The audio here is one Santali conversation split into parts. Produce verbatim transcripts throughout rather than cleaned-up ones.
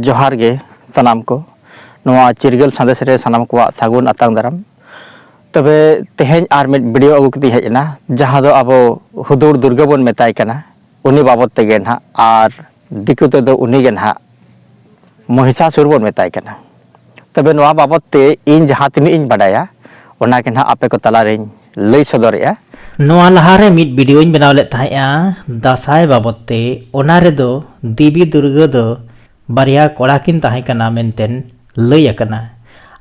ᱡᱚᱦᱟᱨ ᱜᱮ ᱥᱟᱱᱟᱢ ᱠᱚ᱾ ᱱᱚᱣᱟ ᱪᱤᱨᱜᱟᱹᱞ ᱥᱟᱸᱫᱮᱥ ᱨᱮ ᱥᱟᱱᱟᱢ ᱠᱚᱣᱟᱜ ᱥᱟᱹᱜᱩᱱ ᱟᱛᱟᱝ ᱫᱟᱨᱟᱢ᱾ ᱛᱚᱵᱮ ᱛᱮᱦᱮᱧ ᱟᱨ ᱢᱤᱫ ᱵᱷᱤᱰᱤᱭᱳ ᱟᱹᱜᱩ ᱠᱟᱛᱮᱧ ᱦᱮᱡ ᱮᱱᱟ, ᱡᱟᱦᱟᱸ ᱫᱚ ᱟᱵᱚ ᱦᱩᱫᱩᱲ ᱫᱩᱨᱜᱟᱹ ᱵᱚᱱ ᱢᱮᱛᱟᱭ ᱠᱟᱱᱟ, ᱩᱱᱤ ᱵᱟᱵᱚᱫ ᱛᱮᱜᱮ ᱱᱟᱦᱟᱜ, ᱟᱨ ᱫᱤᱠᱩ ᱛᱮᱫᱚ ᱩᱱᱤ ᱜᱮ ᱱᱟᱦᱟᱜ ᱢᱚᱦᱤᱥᱟᱥᱩᱨ ᱵᱚᱱ ᱢᱮᱛᱟᱭ ᱠᱟᱱᱟ᱾ ᱛᱚᱵᱮ ᱱᱚᱣᱟ ᱵᱟᱵᱚᱫ ᱛᱮ ᱤᱧ ᱡᱟᱦᱟᱸ ᱛᱤᱱᱟᱹᱜ ᱤᱧ ᱵᱟᱰᱟᱭᱟ, ᱚᱱᱟ ᱜᱮ ᱱᱟᱦᱟᱜ ᱟᱯᱮ ᱠᱚ ᱛᱟᱞᱟᱨᱮᱧ ᱞᱟᱹᱭ ᱥᱚᱫᱚᱨᱮᱜᱼᱟ᱾ ᱱᱚᱣᱟ ᱞᱟᱦᱟᱨᱮ ᱢᱤᱫ ᱵᱷᱤᱰᱤᱭᱳᱧ ᱵᱮᱱᱟᱣ ᱞᱮᱫ ᱛᱟᱦᱮᱸᱫᱼᱟ ᱫᱟᱸᱥᱟᱭ ᱵᱟᱵᱚᱫ ᱛᱮ᱾ ᱚᱱᱟ ᱨᱮᱫᱚ ᱫᱮᱵᱤ ᱫᱩᱨᱜᱟᱹ ᱫᱚ ᱵᱟᱨᱭᱟ ᱠᱚᱲᱟ ᱠᱤᱱ ᱛᱟᱦᱮᱸ ᱠᱟᱱᱟ ᱢᱮᱱᱛᱮ ᱞᱟᱹᱭ ᱟᱠᱟᱱᱟ᱾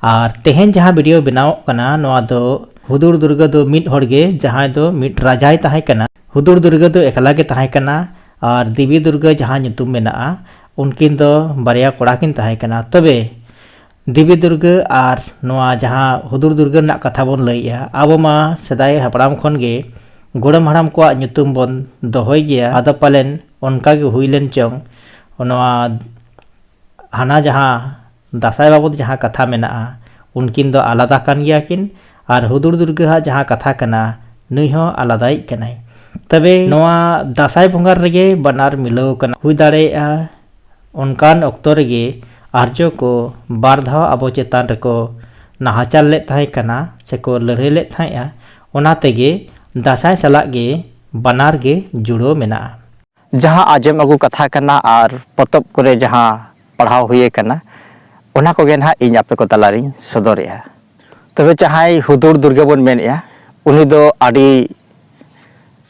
ᱟᱨ ᱛᱮᱦᱮᱧ ᱡᱟᱦᱟᱸ ᱵᱷᱤᱰᱤᱭᱳ ᱵᱮᱱᱟᱣᱚᱜ ᱠᱟᱱᱟ, ᱱᱚᱣᱟ ᱫᱚ ᱦᱩᱫᱩᱲ ᱫᱩᱨᱜᱟᱹ ᱫᱚ ᱢᱤᱫ ᱦᱚᱲ ᱜᱮ, ᱡᱟᱦᱟᱸᱭ ᱫᱚ ᱢᱤᱫ ᱨᱟᱡᱟᱭ ᱛᱟᱦᱮᱸ ᱠᱟᱱᱟ᱾ ᱦᱩᱫᱩᱲ ᱫᱩᱨᱜᱟᱹ ᱫᱚ ᱮᱠᱞᱟ ᱜᱮ ᱛᱟᱦᱮᱸ ᱠᱟᱱᱟ᱾ ᱟᱨ ᱫᱮᱵᱤ ᱫᱩᱨᱜᱟᱹ ᱡᱟᱦᱟᱸ ᱧᱩᱛᱩᱢ ᱢᱮᱱᱟᱜᱼᱟ, ᱩᱱᱠᱤᱱ ᱫᱚ ᱵᱟᱨᱭᱟ ᱠᱚᱲᱟ ᱠᱤᱱ ᱛᱟᱦᱮᱸ ᱠᱟᱱᱟ᱾ ᱛᱚᱵᱮ ᱫᱮᱵᱤ ᱫᱩᱨᱜᱟᱹ ᱟᱨ ᱱᱚᱣᱟ ᱡᱟᱦᱟᱸ ᱦᱩᱫᱩᱲ ᱫᱩᱨᱜᱟᱹ ᱨᱮᱱᱟᱜ ᱠᱟᱛᱷᱟ ᱵᱚᱱ ᱞᱟᱹᱭᱮᱜᱼᱟ, ᱟᱵᱚ ᱢᱟ ᱥᱮᱫᱟᱭ ᱦᱟᱯᱲᱟᱢ ᱠᱷᱚᱱ ᱜᱮ ᱜᱚᱲᱚᱢ ᱦᱟᱲᱟᱢ ᱠᱚᱣᱟᱜ ᱧᱩᱛᱩᱢ ᱵᱚᱱ ᱫᱚᱦᱚᱭ ᱜᱮᱭᱟ᱾ ᱟᱫᱚ ᱯᱟᱞᱮᱱ ᱚᱱᱠᱟ ᱜᱮ ᱦᱩᱭ ᱞᱮᱱ ᱪᱚᱝ, ᱱᱚᱣᱟ ᱦᱟᱱᱟ ᱡᱟᱦᱟᱸ ᱫᱟᱸᱥᱟᱭ ᱵᱟᱵᱚᱫ ᱡᱟᱦᱟᱸ ᱠᱟᱛᱷᱟ ᱢᱮᱱᱟᱜᱼᱟ, ᱩᱱᱠᱤᱱ ᱫᱚ ᱟᱞᱟᱫᱟ ᱠᱟᱱ ᱜᱮᱭᱟ ᱠᱤᱱ, ᱟᱨ ᱦᱩᱫᱩᱲ ᱫᱩᱨᱜᱟᱹ ᱦᱟᱜ ᱡᱟᱦᱟᱸ ᱠᱟᱛᱷᱟ ᱠᱟᱱᱟ, ᱱᱩᱭ ᱦᱚᱸ ᱟᱞᱟᱫᱟᱭᱤᱡ ᱠᱟᱱᱟᱭ᱾ ᱛᱚᱵᱮ ᱱᱚᱣᱟ ᱫᱟᱸᱥᱟᱭ ᱵᱚᱸᱜᱟ ᱨᱮᱜᱮ ᱵᱟᱱᱟᱨ ᱢᱤᱞᱟᱹᱣ ᱠᱟᱱᱟ᱾ ᱦᱩᱭ ᱫᱟᱲᱮᱭᱟᱜᱼᱟ ᱚᱱᱠᱟᱱ ᱚᱠᱛᱚ ᱨᱮᱜᱮ ᱟᱨᱡᱚ ᱠᱚ ᱵᱟᱨ ᱫᱷᱟᱣ ᱟᱵᱚ ᱪᱮᱛᱟᱱ ᱨᱮᱠᱚ ᱱᱟᱦᱟᱪᱟᱨ ᱞᱮᱫ ᱛᱟᱦᱮᱸ ᱠᱟᱱᱟ ᱥᱮᱠᱚ ᱞᱟᱹᱲᱦᱟᱹᱭ ᱞᱮᱫ ᱛᱟᱦᱮᱸᱫᱼᱟ, ᱚᱱᱟ ᱛᱮᱜᱮ ᱫᱟᱸᱥᱟᱭ ᱥᱟᱞᱟᱜ ᱜᱮ ᱵᱟᱱᱟᱨ ᱜᱮ ᱡᱩᱲᱟᱹᱣ ᱢᱮᱱᱟᱜᱼᱟ᱾ ᱡᱟᱦᱟᱸ ᱟᱸᱡᱚᱢ ᱟᱹᱜᱩ ᱠᱟᱛᱷᱟ ᱠᱟᱱᱟ ᱟᱨ ᱯᱚᱛᱚᱵ ᱠᱚᱨᱮ ᱡᱟᱦᱟᱸ ᱯᱟᱲᱦᱟᱣ ᱦᱩᱭ ᱟᱠᱟᱱᱟ, ᱚᱱᱟ ᱠᱚᱜᱮ ᱱᱟᱦᱟᱜ ᱤᱧ ᱟᱯᱮ ᱠᱚ ᱛᱟᱞᱟᱨᱤᱧ ᱥᱚᱫᱚᱨᱮᱜᱼᱟ᱾ ᱛᱚᱵᱮ ᱡᱟᱦᱟᱸᱭ ᱦᱩᱫᱩᱲ ᱫᱩᱨᱜᱟᱹ ᱵᱚᱱ ᱢᱮᱱᱮᱜᱼᱟ, ᱩᱱᱤ ᱫᱚ ᱟᱹᱰᱤ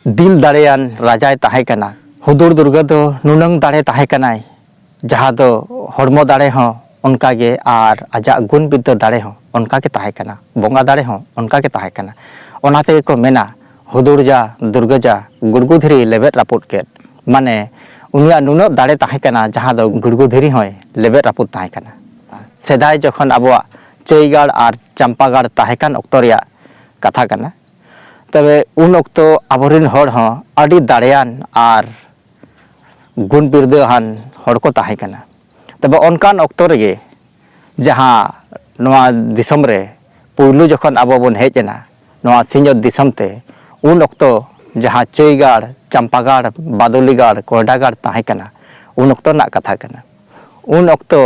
ᱫᱤᱞ ᱫᱟᱲᱮᱭᱟᱱ ᱨᱟᱡᱟᱭ ᱛᱟᱦᱮᱸ ᱠᱟᱱᱟ᱾ ᱦᱩᱫᱩᱲ ᱫᱩᱨᱜᱟᱹ ᱫᱚ ᱱᱩᱱᱟᱹᱝ ᱫᱟᱲᱮ ᱛᱟᱦᱮᱸ ᱠᱟᱱᱟᱭ, ᱡᱟᱦᱟᱸ ᱫᱚ ᱦᱚᱲᱢᱚ ᱫᱟᱲᱮ ᱦᱚᱸ ᱚᱱᱠᱟᱜᱮ ᱟᱨ ᱟᱡᱟᱜ ᱜᱩᱱ ᱵᱤᱫᱽᱫᱟᱹ ᱫᱟᱲᱮ ᱦᱚᱸ ᱚᱱᱠᱟᱜᱮ ᱛᱟᱦᱮᱸ ᱠᱟᱱᱟ, ᱵᱚᱸᱜᱟ ᱫᱟᱲᱮ ᱦᱚᱸ ᱚᱱᱠᱟᱜᱮ ᱛᱟᱦᱮᱸ ᱠᱟᱱᱟ᱾ ᱚᱱᱟ ᱛᱮᱜᱮ ᱠᱚ ᱢᱮᱱᱟ, "ᱦᱩᱫᱩᱲ ᱡᱟ ᱫᱩᱨᱜᱟᱹ ᱡᱟ, ᱜᱩᱲᱜᱩ ᱫᱷᱤᱨᱤ ᱞᱮᱵᱮᱫ ᱨᱟᱹᱯᱩᱫ ᱠᱮᱫ", ᱢᱟᱱᱮ ᱩᱱᱤᱭᱟᱜ ᱱᱩᱱᱟᱹᱜ ᱫᱟᱲᱮ ᱛᱟᱦᱮᱸ ᱠᱟᱱᱟ, ᱡᱟᱦᱟᱸ ᱫᱚ ᱜᱩᱲᱜᱩ ᱫᱷᱤᱨᱤ ᱦᱚᱸᱭ ᱞᱮᱵᱮᱫ ᱨᱟᱹᱯᱩᱫ ᱛᱟᱦᱮᱸ ᱠᱟᱱᱟ᱾ ᱥᱮᱫᱟᱭ ᱡᱚᱠᱷᱚᱱ ᱟᱵᱚᱣᱟᱜ ᱪᱟᱹᱭᱜᱟᱲ ᱟᱨ ᱪᱟᱢᱯᱟᱜᱟᱲ ᱛᱟᱦᱮᱸ ᱠᱟᱱ ᱚᱠᱛᱚ ᱨᱮᱭᱟᱜ ᱠᱟᱛᱷᱟ ᱠᱟᱱᱟ, ᱛᱚᱵᱮ ᱩᱱ ᱚᱠᱛᱚ ᱟᱵᱚᱨᱮᱱ ᱦᱚᱲ ᱦᱚᱸ ᱟᱹᱰᱤ ᱫᱟᱲᱮᱭᱟᱱ ᱟᱨ ᱜᱩᱱ ᱵᱤᱨᱫᱟᱹᱣᱟᱱ ᱦᱚᱲ ᱠᱚ ᱛᱟᱦᱮᱸ ᱠᱟᱱᱟ᱾ ᱛᱚᱵᱮ ᱚᱱᱠᱟᱱ ᱚᱠᱛᱚ ᱨᱮᱜᱮ ᱡᱟᱦᱟᱸ ᱱᱚᱣᱟ ᱫᱤᱥᱚᱢ ᱨᱮ ᱯᱩᱭᱞᱩ ᱡᱚᱠᱷᱚᱱ ᱟᱵᱚ ᱵᱚᱱ ᱦᱮᱡ ᱮᱱᱟ ᱱᱚᱣᱟ ᱥᱤᱧᱚᱛ ᱫᱤᱥᱚᱢ ᱛᱮ, ᱩᱱ ᱚᱠᱛᱚ ᱡᱟᱦᱟᱸ ᱪᱟᱹᱭᱜᱟᱲ, ᱪᱟᱢᱯᱟᱜᱟᱲ, ᱵᱟᱫᱚᱞᱤᱜᱟᱲ, ᱠᱚᱭᱰᱟᱜᱟᱲ ᱛᱟᱦᱮᱸ ᱠᱟᱱᱟ, ᱩᱱ ᱚᱠᱛᱚ ᱨᱮᱱᱟᱜ ᱠᱟᱛᱷᱟ ᱠᱟᱱᱟ᱾ ᱩᱱ ᱚᱠᱛᱚ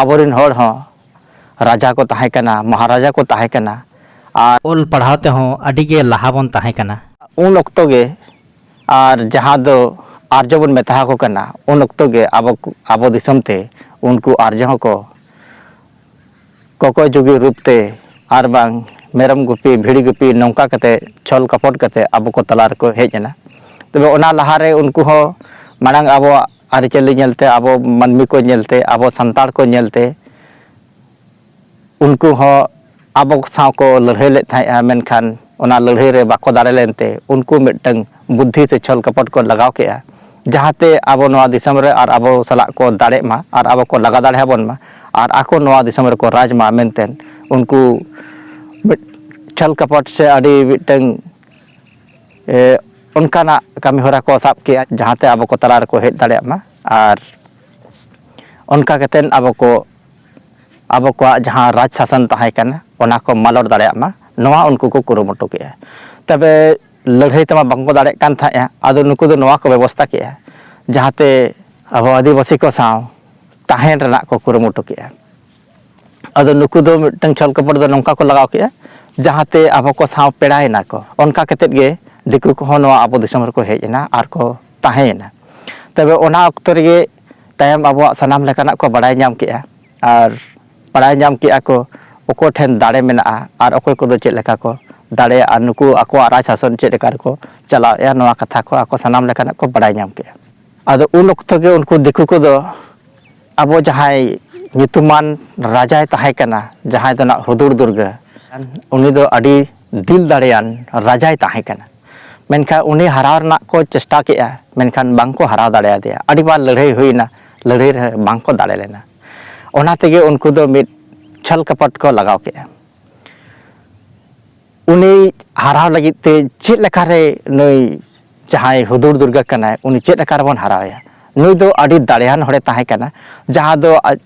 ᱟᱵᱚᱨᱮᱱ ᱦᱚᱲ ᱦᱚᱸ ᱨᱟᱡᱟ ᱠᱚ ᱛᱟᱦᱮᱸ ᱠᱟᱱᱟ, ᱢᱚᱦᱟᱨᱟᱡᱟ ᱠᱚ ᱛᱟᱦᱮᱸ ᱠᱟᱱᱟ, ᱟᱨ ᱚᱞ ᱯᱟᱲᱦᱟᱣ ᱛᱮᱦᱚᱸ ᱟᱹᱰᱤ ᱜᱮ ᱞᱟᱦᱟ ᱵᱚᱱ ᱛᱟᱦᱮᱸ ᱠᱟᱱᱟ᱾ ᱩᱱ ᱚᱠᱛᱚ ᱜᱮ ᱟᱨ ᱡᱟᱦᱟᱸ ᱫᱚ ᱟᱨᱡᱚ ᱵᱚᱱ ᱢᱮᱛᱟ ᱟᱠᱚ ᱠᱟᱱᱟ, ᱩᱱ ᱚᱠᱛᱚ ᱜᱮ ᱟᱵᱚ, ᱟᱵᱚ ᱫᱤᱥᱚᱢ ᱛᱮ ᱩᱱᱠᱩ ᱟᱨᱡᱚ ᱦᱚᱸᱠᱚ ᱠᱚᱠᱚᱭ ᱡᱩᱜᱤ ᱨᱩᱯ ᱛᱮ ᱟᱨ ᱵᱟᱝ ᱢᱮᱨᱚᱢ ᱜᱩᱯᱤ, ᱵᱷᱤᱲᱤ ᱜᱩᱯᱤ, ᱱᱚᱝᱠᱟ ᱠᱟᱛᱮ ᱪᱷᱚᱞ ᱠᱟᱯᱚᱴ ᱠᱟᱛᱮ ᱟᱵᱚ ᱠᱚ ᱛᱟᱞᱟ ᱨᱮᱠᱚ ᱦᱮᱡ ᱮᱱᱟ᱾ ᱛᱚᱵᱮ ᱚᱱᱟ ᱞᱟᱦᱟ ᱨᱮ ᱩᱱᱠᱩ ᱦᱚᱸ ᱢᱟᱲᱟᱝ ᱟᱵᱚᱣᱟᱜ ᱟᱹᱨᱤᱪᱟᱹᱞᱤ ᱧᱮᱞ ᱛᱮ, ᱟᱵᱚ ᱢᱟᱹᱱᱢᱤ ᱠᱚ ᱧᱮᱞ ᱛᱮ, ᱟᱵᱚ ᱥᱟᱱᱛᱟᱲ ᱠᱚ ᱧᱮᱞ ᱛᱮ, ᱩᱱᱠᱩ ᱦᱚᱸ ᱟᱵᱚ ᱥᱟᱶ ᱠᱚ ᱞᱟᱹᱲᱦᱟᱹᱭ ᱞᱮᱫ ᱛᱟᱦᱮᱸᱫᱼᱟ, ᱢᱮᱱᱠᱷᱟᱱ ᱚᱱᱟ ᱞᱟᱹᱲᱦᱟᱹᱭ ᱨᱮ ᱵᱟᱠᱚ ᱫᱟᱲᱮ ᱞᱮᱱᱛᱮ ᱩᱱᱠᱩ ᱢᱤᱫᱴᱟᱝ ᱵᱩᱫᱽᱫᱷᱤ ᱥᱮ ᱪᱷᱚᱞ ᱠᱟᱯᱚᱴ ᱠᱚ ᱞᱟᱜᱟᱣ ᱠᱮᱫᱼᱟ, ᱡᱟᱦᱟᱸᱛᱮ ᱟᱵᱚ ᱱᱚᱣᱟ ᱫᱤᱥᱚᱢ ᱨᱮ ᱟᱨ ᱟᱵᱚ ᱥᱟᱞᱟᱜ ᱠᱚ ᱫᱟᱲᱮᱜ ᱢᱟ ᱟᱨ ᱟᱵᱚ ᱠᱚ ᱞᱟᱜᱟ ᱫᱟᱲᱮ ᱟᱵᱚᱱ ᱢᱟ ᱟᱨ ᱟᱠᱚ ᱱᱚᱣᱟ ᱫᱤᱥᱚᱢ ᱨᱮᱠᱚ ᱨᱟᱡᱽ ᱢᱟ ᱢᱮᱱᱛᱮ ᱩᱱᱠᱩ ᱢᱤᱫ ᱪᱷᱚᱞ ᱠᱟᱯᱚᱴ ᱥᱮ ᱟᱹᱰᱤ ᱢᱤᱫᱴᱟᱝ, ᱮ, ᱚᱱᱠᱟᱱᱟᱜ ᱠᱟᱹᱢᱤ ᱦᱚᱨᱟ ᱠᱚ ᱥᱟᱵ ᱠᱮᱜᱼᱟ, ᱡᱟᱦᱟᱸᱛᱮ ᱟᱵᱚ ᱠᱚ ᱛᱟᱞᱟ ᱨᱮᱠᱚ ᱦᱮᱡ ᱫᱟᱲᱮᱭᱟᱜ ᱢᱟ᱾ ᱟᱨ ᱚᱱᱠᱟ ᱠᱟᱛᱮᱫ ᱟᱵᱚ ᱠᱚ, ᱟᱵᱚ ᱠᱚᱣᱟᱜ ᱡᱟᱦᱟᱸ ᱨᱟᱡᱽ ᱥᱟᱥᱚᱱ ᱛᱟᱦᱮᱸ ᱠᱟᱱᱟ, ᱚᱱᱟ ᱠᱚ ᱢᱟᱞᱚᱴ ᱫᱟᱲᱮᱭᱟᱜ ᱢᱟ, ᱱᱚᱣᱟ ᱩᱱᱠᱩ ᱠᱚ ᱠᱩᱨᱩᱢᱩᱴᱩ ᱠᱮᱜᱼᱟ᱾ ᱛᱚᱵᱮ ᱞᱟᱹᱲᱦᱟᱹᱭ ᱛᱮᱢᱟ ᱵᱟᱝᱠᱚ ᱫᱟᱲᱮᱭᱟᱜ ᱠᱟᱱ ᱛᱟᱦᱮᱸᱫᱼᱟ, ᱟᱫᱚ ᱱᱩᱠᱩ ᱫᱚ ᱱᱚᱣᱟ ᱠᱚ ᱵᱮᱵᱚᱥᱛᱟ ᱠᱮᱜᱼᱟ, ᱡᱟᱦᱟᱸᱛᱮ ᱟᱵᱚ ᱟᱹᱫᱤᱵᱟᱹᱥᱤ ᱠᱚ ᱥᱟᱶ ᱛᱟᱦᱮᱱ ᱨᱮᱱᱟᱜ ᱠᱚ ᱠᱩᱨᱩᱢᱩᱴᱩ ᱠᱮᱜᱼᱟ᱾ ᱟᱫᱚ ᱱᱩᱠᱩ ᱫᱚ ᱢᱤᱫᱴᱟᱝ ᱪᱷᱚᱞ ᱠᱚᱯᱚᱴ ᱫᱚ ᱱᱚᱝᱠᱟ ᱠᱚ ᱞᱟᱜᱟᱣ ᱠᱮᱜᱼᱟ, ᱡᱟᱦᱟᱸᱛᱮ ᱟᱵᱚ ᱠᱚ ᱥᱟᱶ ᱯᱮᱲᱟᱭᱮᱱᱟ ᱠᱚ᱾ ᱚᱱᱠᱟ ᱠᱟᱛᱮᱫ ᱜᱮ ᱫᱤᱠᱩ ᱠᱚᱦᱚᱸ ᱱᱚᱣᱟ ᱟᱵᱚ ᱫᱤᱥᱚᱢ ᱨᱮᱠᱚ ᱦᱮᱡ ᱮᱱᱟ ᱟᱨ ᱠᱚ ᱛᱟᱦᱮᱸᱭᱮᱱᱟ᱾ ᱛᱚᱵᱮ ᱚᱱᱟ ᱚᱠᱛᱚ ᱨᱮᱜᱮ ᱛᱟᱭᱚᱢ ᱟᱵᱚᱣᱟᱜ ᱥᱟᱱᱟᱢ ᱞᱮᱠᱟᱱᱟᱜ ᱠᱚ ᱵᱟᱲᱟᱭ ᱧᱟᱢ ᱠᱮᱜᱼᱟ ᱟᱨ ᱵᱟᱲᱟᱭ ᱧᱟᱢ ᱠᱮᱜᱼᱟ ᱠᱚ ᱚᱠᱚᱭ ᱴᱷᱮᱱ ᱫᱟᱲᱮ ᱢᱮᱱᱟᱜᱼᱟ ᱟᱨ ᱚᱠᱚᱭ ᱠᱚᱫᱚ ᱪᱮᱫ ᱞᱮᱠᱟ ᱠᱚ ᱫᱟᱲᱮᱭᱟᱜᱼᱟ, ᱱᱩᱠᱩ ᱟᱠᱚᱣᱟᱜ ᱨᱟᱡᱽ ᱥᱟᱥᱚᱱ ᱪᱮᱫ ᱞᱮᱠᱟ ᱨᱮᱠᱚ ᱪᱟᱞᱟᱣᱮᱫᱼᱟ, ᱱᱚᱣᱟ ᱠᱟᱛᱷᱟ ᱠᱚ ᱟᱠᱚ ᱥᱟᱱᱟᱢ ᱞᱮᱠᱟᱱᱟᱜ ᱠᱚ ᱵᱟᱲᱟᱭ ᱧᱟᱢ ᱠᱮᱜᱼᱟ᱾ ᱟᱫᱚ ᱩᱱ ᱚᱠᱛᱚ ᱜᱮ ᱩᱱᱠᱩ ᱫᱤᱠᱩ ᱠᱚᱫᱚ ᱟᱵᱚ ᱡᱟᱦᱟᱸᱭ ᱧᱩᱛᱩᱢᱟᱱ ᱨᱟᱡᱟᱭ ᱛᱟᱦᱮᱸ ᱠᱟᱱᱟ, ᱡᱟᱦᱟᱸᱭ ᱫᱚ ᱱᱟᱜ ᱦᱩᱫᱩᱲ ᱫᱩᱨᱜᱟᱹ, ᱩᱱᱤ ᱫᱚ ᱟᱹᱰᱤ ᱫᱤᱞ ᱫᱟᱲᱮᱭᱟᱱ ᱨᱟᱡᱟᱭ ᱛᱟᱦᱮᱸ ᱠᱟᱱᱟ᱾ ᱢᱮᱱᱠᱷᱟᱱ ᱩᱱᱤ ᱦᱟᱨᱟᱣ ᱨᱮᱱᱟᱜ ᱠᱚ ᱪᱮᱥᱴᱟ ᱠᱮᱜᱼᱟ, ᱢᱮᱱᱠᱷᱟᱱ ᱵᱟᱝ ᱠᱚ ᱦᱟᱨᱟᱣ ᱫᱟᱲᱮᱭᱟᱫᱮᱭᱟ᱾ ᱟᱹᱰᱤ ᱵᱟᱨ ᱞᱟᱹᱲᱦᱟᱹᱭ ᱦᱩᱭᱱᱟ, ᱞᱟᱹᱲᱦᱟᱹᱭ ᱨᱮ ᱵᱟᱝ ᱠᱚ ᱫᱟᱲᱮ ᱞᱮᱱᱟ᱾ ᱚᱱᱟ ᱛᱮᱜᱮ ᱩᱱᱠᱩ ᱫᱚ ᱢᱤᱫ ᱪᱷᱚᱞ ᱠᱟᱯᱚᱴ ᱠᱚ ᱞᱟᱜᱟᱣ ᱠᱮᱜᱼᱟ᱾ ᱩᱱᱤ ᱦᱟᱨᱟᱣ ᱞᱟᱹᱜᱤᱫ ᱛᱮ ᱪᱮᱫ ᱞᱮᱠᱟᱨᱮ ᱱᱩᱭ ᱡᱟᱦᱟᱸᱭ ᱦᱩᱫᱩᱲ ᱫᱩᱨᱜᱟᱹ ᱠᱟᱱᱟᱭ, ᱩᱱᱤ ᱪᱮᱫ ᱞᱮᱠᱟ ᱨᱮᱵᱚᱱ ᱦᱟᱨᱟᱣᱮᱭᱟ? ᱱᱩᱭ ᱫᱚ ᱟᱹᱰᱤ ᱫᱟᱲᱮᱭᱟᱱ ᱦᱚᱲᱮ ᱛᱟᱦᱮᱸ ᱠᱟᱱᱟ, ᱡᱟᱦᱟᱸ ᱫᱚ ᱟᱡ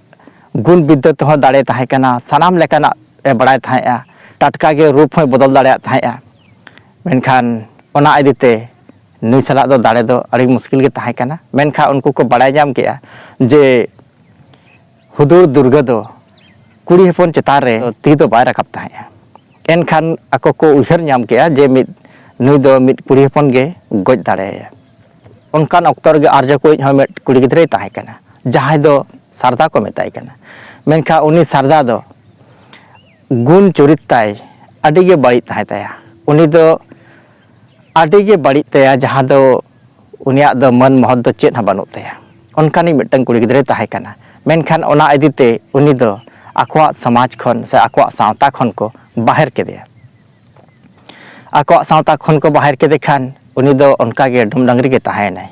ᱜᱩᱱ ᱵᱤᱫᱽᱫᱟᱹ ᱛᱮᱦᱚᱸ ᱫᱟᱲᱮ ᱛᱟᱦᱮᱸ ᱠᱟᱱᱟ, ᱥᱟᱱᱟᱢ ᱞᱮᱠᱟᱱᱟᱜ ᱮ ᱵᱟᱲᱟᱭ ᱛᱟᱦᱮᱸᱜᱼᱟ, ᱴᱟᱴᱠᱟ ᱜᱮ ᱨᱩᱯ ᱦᱚᱸᱭ ᱵᱚᱫᱚᱞ ᱫᱟᱲᱮᱭᱟᱜ ᱛᱟᱦᱮᱸᱜᱼᱟ᱾ ᱢᱮᱱᱠᱷᱟᱱ ᱚᱱᱟ ᱤᱫᱤ ᱛᱮ ᱱᱩᱭ ᱥᱟᱞᱟᱜ ᱫᱚ ᱫᱟᱲᱮ ᱫᱚ ᱟᱹᱰᱤ ᱢᱩᱥᱠᱤᱞ ᱜᱮ ᱛᱟᱦᱮᱸ ᱠᱟᱱᱟ᱾ ᱢᱮᱱᱠᱷᱟᱱ ᱩᱱᱠᱩ ᱠᱚ ᱵᱟᱲᱟᱭ ᱧᱟᱢ ᱠᱮᱜᱼᱟ ᱡᱮ ᱦᱩᱫᱩᱲ ᱫᱩᱨᱜᱟᱹ ᱫᱚ ᱠᱩᱲᱤ ᱦᱚᱯᱚᱱ ᱪᱮᱛᱟᱱ ᱨᱮ ᱛᱤ ᱫᱚ ᱵᱟᱭ ᱨᱟᱠᱟᱵ ᱛᱟᱦᱮᱸᱫᱼᱟ᱾ ᱮᱱᱠᱷᱟᱱ ᱟᱠᱚ ᱠᱚ ᱩᱭᱦᱟᱹᱨ ᱧᱟᱢ ᱠᱮᱜᱼᱟ ᱡᱮ ᱢᱤᱫ, ᱱᱩᱭ ᱫᱚ ᱢᱤᱫ ᱠᱩᱲᱤ ᱦᱚᱯᱚᱱ ᱜᱮ ᱜᱚᱡ ᱫᱟᱲᱮᱭᱟᱭᱟ᱾ ᱚᱱᱠᱟᱱ ᱚᱠᱛᱚ ᱨᱮᱜᱮ ᱟᱨᱡᱚ ᱠᱚᱭᱤᱡ ᱦᱚᱸ ᱢᱤᱫ ᱠᱩᱲᱤ ᱜᱤᱫᱽᱨᱟᱹᱭ ᱛᱟᱦᱮᱸ ᱠᱟᱱᱟ, ᱡᱟᱦᱟᱸᱭ ᱫᱚ ᱥᱟᱨᱫᱟ ᱠᱚ ᱢᱮᱛᱟᱭ ᱠᱟᱱᱟ᱾ ᱢᱮᱱᱠᱷᱟᱱ ᱩᱱᱤ ᱥᱟᱨᱫᱟ ᱫᱚ ᱜᱩᱱ ᱪᱚᱨᱤᱛ ᱛᱟᱭ ᱟᱹᱰᱤ ᱜᱮ ᱵᱟᱹᱲᱤᱡ ᱛᱟᱦᱮᱸ ᱛᱟᱭᱟ᱾ ᱩᱱᱤ ᱫᱚ ᱟᱹᱰᱤ ᱜᱮ ᱵᱟᱹᱲᱤᱡ ᱛᱟᱭᱟ, ᱡᱟᱦᱟᱸ ᱫᱚ ᱩᱱᱤᱭᱟᱜ ᱫᱚ ᱢᱟᱹᱱ ᱢᱚᱦᱚᱛ ᱫᱚ ᱪᱮᱫ ᱦᱚᱸ ᱵᱟᱹᱱᱩᱜ ᱛᱟᱭᱟ᱾ ᱚᱱᱠᱟᱱᱤᱡ ᱢᱤᱫᱴᱟᱝ ᱠᱩᱲᱤ ᱜᱤᱫᱽᱨᱟᱹᱭ ᱛᱟᱦᱮᱸ ᱠᱟᱱᱟ᱾ ᱢᱮᱱᱠᱷᱟᱱ ᱚᱱᱟ ᱤᱫᱤᱛᱮ ᱩᱱᱤ ᱫᱚ ᱟᱠᱚᱣᱟᱜ ᱥᱚᱢᱟᱡᱽ ᱠᱷᱚᱱ ᱥᱮ ᱟᱠᱚᱣᱟᱜ ᱥᱟᱶᱛᱟ ᱠᱷᱚᱱ ᱠᱚ ᱵᱟᱦᱮᱨ ᱠᱮᱫᱮᱭᱟ᱾ ᱟᱠᱚᱣᱟᱜ ᱥᱟᱶᱛᱟ ᱠᱷᱚᱱ ᱠᱚ ᱵᱟᱦᱮᱨ ᱠᱮᱫᱮ ᱠᱷᱟᱱ ᱩᱱᱤ ᱫᱚ ᱚᱱᱠᱟᱜᱮ ᱰᱩᱢ ᱰᱟᱝᱨᱤ ᱜᱮ ᱛᱟᱦᱮᱸᱭᱮᱱᱟᱭ᱾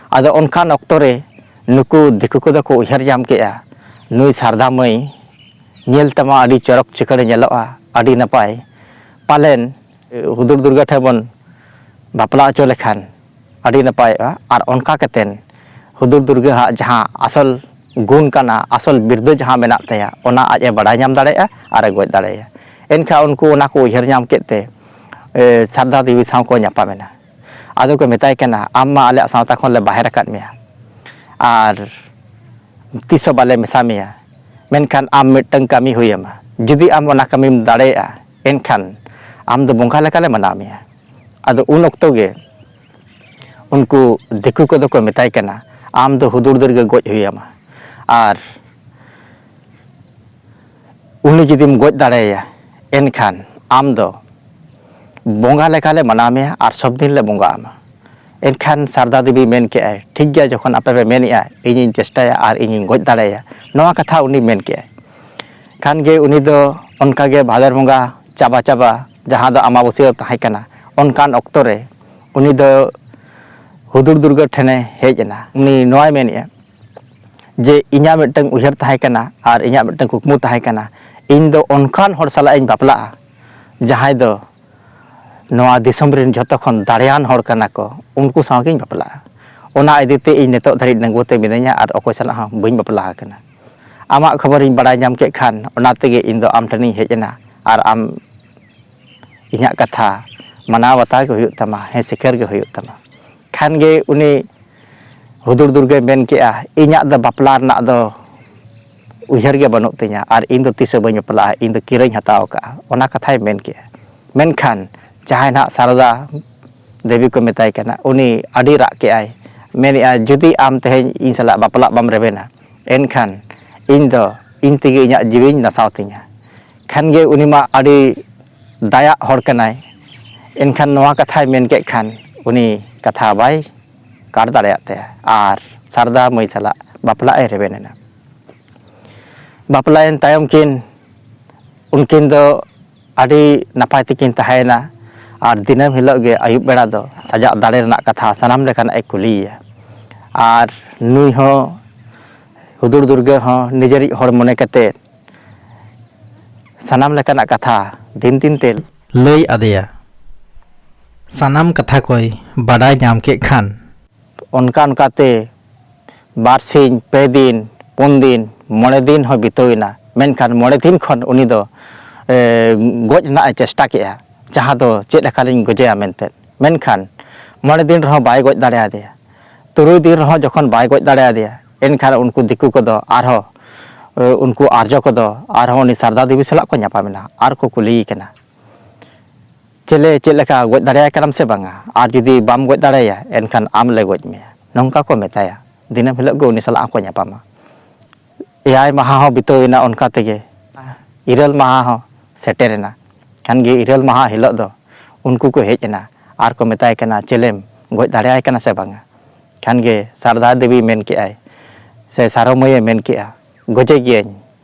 ᱟᱫᱚ ᱚᱱᱠᱟᱱ ᱚᱠᱛᱚ ᱨᱮ ᱱᱩᱠᱩ ᱫᱤᱠᱩ ᱠᱚᱫᱚ ᱠᱚ ᱩᱭᱦᱟᱹᱨ ᱧᱟᱢ ᱠᱮᱜᱼᱟ, ᱱᱩᱭ ᱥᱟᱨᱫᱟ ᱢᱟᱹᱭ ᱧᱮᱞ ᱛᱮᱢᱟ ᱟᱹᱰᱤ ᱪᱚᱨᱚᱠ ᱪᱤᱠᱟᱹᱲᱮ ᱧᱮᱞᱚᱜᱼᱟ, ᱟᱹᱰᱤ ᱱᱟᱯᱟᱭ, ᱯᱟᱞᱮᱱ ᱦᱩᱫᱩᱲ ᱫᱩᱨᱜᱟᱹ ᱴᱷᱮᱱ ᱵᱚᱱ ᱵᱟᱯᱞᱟ ᱦᱚᱪᱚ ᱞᱮᱠᱷᱟᱱ ᱟᱹᱰᱤ ᱱᱟᱯᱟᱭᱚᱜᱼᱟ᱾ ᱟᱨ ᱚᱱᱠᱟ ᱠᱟᱛᱮᱱ ᱦᱩᱫᱩᱲ ᱫᱩᱨᱜᱟᱹ ᱦᱟᱜ ᱡᱟᱦᱟᱸ ᱟᱥᱚᱞ ᱜᱩᱱ ᱠᱟᱱᱟ, ᱟᱥᱚᱞ ᱵᱤᱨᱫᱟᱹ ᱡᱟᱦᱟᱸ ᱢᱮᱱᱟᱜ ᱛᱟᱭᱟ, ᱚᱱᱟ ᱟᱡ ᱮ ᱵᱟᱲᱟᱭ ᱧᱟᱢ ᱫᱟᱲᱮᱭᱟᱜᱼᱟ ᱟᱨ ᱮ ᱜᱚᱡ ᱫᱟᱲᱮᱭᱟᱭᱟ᱾ ᱮᱱᱠᱷᱟᱱ ᱩᱱᱠᱩ ᱚᱱᱟ ᱠᱚ ᱩᱭᱦᱟᱹᱨ ᱧᱟᱢ ᱠᱮᱫ ᱛᱮ, ᱮ, ᱥᱟᱨᱫᱟ ᱫᱮᱵᱤ ᱥᱟᱶ ᱠᱚ ᱧᱟᱯᱟᱢ ᱮᱱᱟ᱾ ᱟᱫᱚ ᱠᱚ ᱢᱮᱛᱟᱭ ᱠᱟᱱᱟ, "ᱟᱢ ᱢᱟ ᱟᱞᱮᱭᱟᱜ ᱥᱟᱶᱛᱟ ᱠᱷᱚᱱ ᱞᱮ ᱵᱟᱦᱮᱨ ᱟᱠᱟᱫ ᱢᱮᱭᱟ ᱟᱨ ᱛᱤᱥ ᱦᱚᱸ ᱵᱟᱞᱮ ᱢᱮᱥᱟ ᱢᱮᱭᱟ, ᱢᱮᱱᱠᱷᱟᱱ ᱟᱢ ᱢᱤᱫᱴᱟᱝ ᱠᱟᱹᱢᱤ ᱦᱩᱭ ᱟᱢᱟ᱾ ᱡᱩᱫᱤ ᱟᱢ ᱚᱱᱟ ᱠᱟᱹᱢᱤᱢ ᱫᱟᱲᱮᱭᱟᱜᱼᱟ, ᱮᱱᱠᱷᱟᱱ ᱟᱢ ᱫᱚ ᱵᱚᱸᱜᱟ ᱞᱮᱠᱟᱞᱮ ᱢᱟᱱᱟᱣ ᱢᱮᱭᱟ᱾" ᱟᱫᱚ ᱩᱱ ᱚᱠᱛᱚ ᱜᱮ ᱩᱱᱠᱩ ᱫᱤᱠᱩ ᱠᱚᱫᱚ ᱠᱚ ᱢᱮᱛᱟᱭ ᱠᱟᱱᱟ, "ᱟᱢ ᱫᱚ ᱦᱩᱫᱩᱲ ᱫᱩᱨᱜᱟᱹ ᱜᱚᱡ ᱦᱩᱭ ᱟᱢᱟ, ᱟᱨ ᱩᱱᱤ ᱡᱩᱫᱤᱢ ᱜᱚᱡ ᱫᱟᱲᱮᱭᱟᱭᱟ, ᱮᱱᱠᱷᱟᱱ ᱟᱢ ᱫᱚ ᱵᱚᱸᱜᱟ ᱞᱮᱠᱟᱞᱮ ᱢᱟᱱᱟᱣ ᱢᱮᱭᱟ ᱟᱨ ᱥᱚᱵ ᱫᱤᱱ ᱞᱮ ᱵᱚᱸᱜᱟ ᱟᱢᱟ᱾" ᱮᱱᱠᱷᱟᱱ ᱥᱟᱨᱫᱟ ᱫᱮᱵᱤ ᱢᱮᱱ ᱠᱮᱜᱼᱟᱭ, "ᱴᱷᱤᱠ ᱜᱮᱭᱟ, ᱡᱚᱠᱷᱚᱱ ᱟᱯᱮ ᱯᱮ ᱢᱮᱱᱮᱜᱼᱟ, ᱤᱧᱤᱧ ᱪᱮᱥᱴᱟᱭᱟ ᱟᱨ ᱤᱧᱤᱧ ᱜᱚᱡ ᱫᱟᱲᱮᱭᱟᱭᱟ᱾" ᱱᱚᱣᱟ ᱠᱟᱛᱷᱟ ᱩᱱᱤ ᱢᱮᱱ ᱠᱮᱜᱼᱟᱭ᱾ ᱠᱷᱟᱱ ᱜᱮ ᱩᱱᱤ ᱫᱚ ᱚᱱᱠᱟ ᱜᱮ ᱵᱷᱟᱫᱚᱨ ᱵᱚᱸᱜᱟ ᱪᱟᱵᱟ ᱪᱟᱵᱟ, ᱡᱟᱦᱟᱸ ᱫᱚ ᱟᱢᱟᱵᱟᱹᱥᱭᱟᱹ ᱛᱟᱦᱮᱸ ᱠᱟᱱᱟ, ᱚᱱᱠᱟᱱ ᱚᱠᱛᱚ ᱨᱮ ᱩᱱᱤ ᱫᱚ ᱦᱩᱫᱩᱲ ᱫᱩᱨᱜᱟᱹ ᱴᱷᱮᱱᱮ ᱦᱮᱡ ᱮᱱᱟ᱾ ᱩᱱᱤ ᱱᱚᱣᱟᱭ ᱢᱮᱱᱮᱜᱼᱟ ᱡᱮ, "ᱤᱧᱟᱹᱜ ᱢᱤᱫᱴᱟᱝ ᱩᱭᱦᱟᱹᱨ ᱛᱟᱦᱮᱸ ᱠᱟᱱᱟ ᱟᱨ ᱤᱧᱟᱹᱜ ᱢᱤᱫᱴᱟᱝ ᱠᱩᱠᱢᱩ ᱛᱟᱦᱮᱸ ᱠᱟᱱᱟ, ᱤᱧ ᱫᱚ ᱚᱱᱠᱟᱱ ᱦᱚᱲ ᱥᱟᱞᱟᱜ ᱤᱧ ᱵᱟᱯᱞᱟᱜᱼᱟ, ᱡᱟᱦᱟᱸᱭ ᱫᱚ ᱱᱚᱣᱟ ᱫᱤᱥᱚᱢ ᱨᱮᱱ ᱡᱷᱚᱛᱚ ᱠᱷᱚᱱ ᱫᱟᱲᱮᱭᱟᱱ ᱦᱚᱲ ᱠᱟᱱᱟ ᱠᱚ, ᱩᱱᱠᱩ ᱥᱟᱶ ᱜᱤᱧ ᱵᱟᱯᱞᱟᱜᱼᱟ᱾ ᱚᱱᱟ ᱤᱫᱤ ᱛᱮ ᱤᱧ ᱱᱤᱛᱚᱜ ᱫᱷᱟᱹᱨᱤᱡ ᱰᱟᱺᱜᱩᱣᱟᱹ ᱛᱮ ᱢᱤᱱᱟᱹᱧᱟ ᱟᱨ ᱚᱠᱚᱭ ᱥᱟᱞᱟᱜ ᱦᱚᱸ ᱵᱟᱹᱧ ᱵᱟᱯᱞᱟ ᱟᱠᱟᱱᱟ᱾ ᱟᱢᱟᱜ ᱠᱷᱚᱵᱚᱨᱤᱧ ᱵᱟᱲᱟᱭ ᱧᱟᱢ ᱠᱮᱫ ᱠᱷᱟᱱ, ᱚᱱᱟ ᱛᱮᱜᱮ ᱤᱧ ᱫᱚ ᱟᱢ ᱴᱷᱮᱱᱤᱧ ᱦᱮᱡ ᱮᱱᱟ ᱟᱨ ᱟᱢ ᱤᱧᱟᱹᱜ ᱠᱟᱛᱷᱟ ᱢᱟᱱᱟᱣ ᱵᱟᱛᱟᱣ ᱜᱮ ᱦᱩᱭᱩᱜ ᱛᱟᱢᱟ, ᱦᱮᱸ ᱥᱤᱠᱟᱹᱨ ᱜᱮ ᱦᱩᱭᱩᱜ ᱛᱟᱢᱟ᱾" ᱠᱷᱟᱱ ᱜᱮ ᱩᱱᱤ ᱦᱩᱫᱩᱲ ᱫᱩᱨᱜᱟᱹᱭ ᱢᱮᱱ ᱠᱮᱜᱼᱟ, "ᱤᱧᱟᱹᱜ ᱫᱚ ᱵᱟᱯᱞᱟ ᱨᱮᱱᱟᱜ ᱫᱚ ᱩᱭᱦᱟᱹᱨ ᱜᱮ ᱵᱟᱹᱱᱩᱜ ᱛᱤᱧᱟᱹ ᱟᱨ ᱤᱧ ᱫᱚ ᱛᱤᱥ ᱦᱚᱸ ᱵᱟᱹᱧ ᱵᱟᱯᱞᱟᱜᱼᱟ, ᱤᱧ ᱫᱚ ᱠᱤᱨᱟᱹᱧ ᱦᱟᱛᱟᱣ ᱟᱠᱟᱫᱼᱟ, ᱚᱱᱟ ᱠᱟᱛᱷᱟᱭ ᱢᱮᱱ ᱠᱮᱜᱼᱟ᱾ ᱢᱮᱱᱠᱷᱟᱱ ᱡᱟᱦᱟᱸᱭ ᱱᱟᱦᱟᱜ ᱥᱟᱨᱚᱫᱟ ᱫᱮᱵᱤ ᱠᱚ ᱢᱮᱛᱟᱭ ᱠᱟᱱᱟ, ᱩᱱᱤ ᱟᱹᱰᱤ ᱨᱟᱜ ᱠᱮᱜᱼᱟᱭ, ᱢᱮᱱᱮᱜᱼᱟᱭ, "ᱡᱩᱫᱤ ᱟᱢ ᱛᱮᱦᱮᱧ ᱤᱧ ᱥᱟᱞᱟᱜ ᱵᱟᱯᱞᱟᱜ ᱵᱟᱢ ᱨᱮᱵᱮᱱᱟ, ᱮᱱᱠᱷᱟᱱ ᱤᱧ ᱫᱚ ᱤᱧ ᱛᱮᱜᱮ ᱤᱧᱟᱹᱜ ᱡᱤᱣᱤᱧ ᱱᱟᱥᱟᱣ ᱛᱤᱧᱟ᱾" ᱠᱷᱟᱱ ᱜᱮ ᱩᱱᱤ ᱢᱟ ᱟᱹᱰᱤ ᱫᱟᱭᱟᱜ ᱦᱚᱲ ᱠᱟᱱᱟᱭ, ᱮᱱᱠᱷᱟᱱ ᱱᱚᱣᱟ ᱠᱟᱛᱷᱟᱭ ᱢᱮᱱ ᱠᱮᱫ ᱠᱷᱟᱱ ᱩᱱᱤ ᱠᱟᱛᱷᱟ ᱵᱟᱭ ᱠᱟᱴ ᱫᱟᱲᱮᱭᱟᱜ ᱛᱟᱭᱟ ᱟᱨ ᱥᱟᱨᱫᱟ ᱢᱟᱹᱭ ᱥᱟᱞᱟᱜ ᱵᱟᱯᱞᱟᱜ ᱮ ᱨᱮᱵᱮᱱ ᱮᱱᱟ᱾ ᱵᱟᱯᱞᱟᱭᱮᱱ ᱛᱟᱭᱚᱢ ᱠᱤᱱ, ᱩᱱᱠᱤᱱ ᱫᱚ ᱟᱹᱰᱤ ᱱᱟᱯᱟᱭ ᱛᱮᱠᱤᱱ ᱛᱟᱦᱮᱸᱭᱮᱱᱟ᱾ ᱟᱨ ᱫᱤᱱᱟᱹᱢ ᱦᱤᱞᱳᱜ ᱜᱮ ᱟᱹᱭᱩᱵ ᱵᱮᱲᱟ ᱫᱚ ᱥᱟᱡᱟᱜ ᱫᱟᱲᱮ ᱨᱮᱱᱟᱜ ᱠᱟᱛᱷᱟ ᱥᱟᱱᱟᱢ ᱞᱮᱠᱟᱱᱟᱜ ᱮ ᱠᱩᱞᱤᱭᱮᱭᱟ᱾ ᱟᱨ ᱱᱩᱭ ᱦᱚᱸ, ᱦᱩᱫᱩᱲ ᱫᱩᱨᱜᱟᱹ ᱦᱚᱸ ᱱᱤᱡᱮᱨᱤᱡ ᱦᱚᱲ ᱢᱚᱱᱮ ᱠᱟᱛᱮ ᱥᱟᱱᱟᱢ ᱞᱮᱠᱟᱱᱟᱜ ᱠᱟᱛᱷᱟ ᱫᱤᱱ ᱫᱤᱱ ᱛᱮ ᱞᱟᱹᱭ ᱟᱫᱮᱭᱟ᱾ ᱥᱟᱱᱟᱢ ᱠᱟᱛᱷᱟ ᱠᱚᱭ ᱵᱟᱰᱟᱭ ᱧᱟᱢ ᱠᱮᱫ ᱠᱷᱟᱱ, ᱚᱱᱠᱟ ᱚᱱᱠᱟᱛᱮ ᱵᱟᱨ ᱥᱤᱧ, ᱯᱮ ᱫᱤᱱ, ᱯᱩᱱ ᱫᱤᱱ, ᱢᱚᱬᱮ ᱫᱤᱱ ᱦᱚᱸ ᱵᱤᱛᱟᱹᱣ ᱮᱱᱟ᱾ ᱢᱮᱱᱠᱷᱟᱱ ᱢᱚᱬᱮ ᱫᱤᱱ ᱠᱷᱚᱱ ᱩᱱᱤ ᱫᱚ, ᱮ, ᱜᱚᱡ ᱨᱮᱱᱟᱜ ᱮ ᱪᱮᱥᱴᱟ ᱠᱮᱜᱼᱟ, ᱡᱟᱦᱟᱸ ᱫᱚ ᱪᱮᱫ ᱞᱮᱠᱟᱞᱤᱧ ᱜᱚᱡᱮᱭᱟ ᱢᱮᱱᱛᱮ᱾ ᱢᱮᱱᱠᱷᱟᱱ ᱢᱚᱬᱮ ᱫᱤᱱ ᱨᱮᱦᱚᱸ ᱵᱟᱭ ᱜᱚᱡ ᱫᱟᱲᱮᱭᱟᱫᱮᱭᱟ᱾ ᱛᱩᱨᱩᱭ ᱫᱤᱱ ᱨᱮᱦᱚᱸ ᱡᱚᱠᱷᱚᱱ ᱵᱟᱭ ᱜᱚᱡ ᱫᱟᱲᱮᱭᱟᱫᱮᱭᱟ, ᱮᱱᱠᱷᱟᱱ ᱩᱱᱠᱩ ᱫᱤᱠᱩ ᱠᱚᱫᱚ ᱟᱨᱦᱚᱸ, ᱮ, ᱩᱱᱠᱩ ᱟᱨᱡᱚ ᱠᱚᱫᱚ ᱟᱨᱦᱚᱸ ᱩᱱᱤ ᱥᱟᱨᱫᱟ ᱫᱮᱵᱤ ᱥᱟᱞᱟᱜ ᱠᱚ ᱧᱟᱯᱟᱢᱮᱱᱟ ᱟᱨ ᱠᱚ ᱠᱩᱞᱤᱭᱮ ᱠᱟᱱᱟ, "ᱪᱮᱞᱮ, ᱪᱮᱫ ᱞᱮᱠᱟ, ᱜᱚᱡ ᱫᱟᱲᱮᱭᱟᱭ ᱠᱟᱱᱟᱢ ᱥᱮ ᱵᱟᱝᱟ? ᱟᱨ ᱡᱩᱫᱤ ᱵᱟᱢ ᱜᱚᱡ ᱫᱟᱲᱮᱭᱟᱭᱟ, ᱮᱱᱠᱷᱟᱱ ᱟᱢ ᱞᱮ ᱜᱚᱡ ᱢᱮᱭᱟ", ᱱᱚᱝᱠᱟ ᱠᱚ ᱢᱮᱛᱟᱭᱟ᱾ ᱫᱤᱱᱟᱹᱢ ᱦᱤᱞᱳᱜ ᱜᱮ ᱩᱱᱤ ᱥᱟᱞᱟᱜ ᱦᱚᱸᱠᱚ ᱧᱟᱯᱟᱢᱟ᱾ ᱮᱭᱟᱭ ᱢᱟᱦᱟ ᱦᱚᱸ ᱵᱤᱛᱟᱹᱣ ᱮᱱᱟ ᱚᱱᱠᱟ ᱛᱮᱜᱮ᱾ ᱤᱨᱟᱹᱞ ᱢᱟᱦᱟ ᱦᱚᱸ ᱥᱮᱴᱮᱨ ᱮᱱᱟ᱾ ᱠᱷᱟᱱ ᱜᱮ ᱤᱨᱟᱹᱞ ᱢᱟᱦᱟ ᱦᱤᱞᱳᱜ ᱫᱚ ᱩᱱᱠᱩ ᱠᱚ ᱦᱮᱡ ᱮᱱᱟ ᱟᱨ ᱠᱚ ᱢᱮᱛᱟᱭ ᱠᱟᱱᱟ, "ᱪᱮᱞᱮᱢ ᱜᱚᱡ ᱫᱟᱲᱮᱭᱟᱭ ᱠᱟᱱᱟ ᱥᱮ ᱵᱟᱝᱟ?" ᱠᱷᱟᱱ ᱜᱮ ᱥᱟᱨᱫᱟ ᱫᱮᱵᱤ ᱢᱮᱱ ᱠᱮᱜᱼᱟᱭ, ᱥᱮ ᱥᱟᱨᱚ ᱢᱟᱹᱭᱮ ᱢᱮᱱ ᱠᱮᱜᱼᱟ, "ᱜᱚᱡᱮ ᱜᱤᱭᱟᱹᱧ,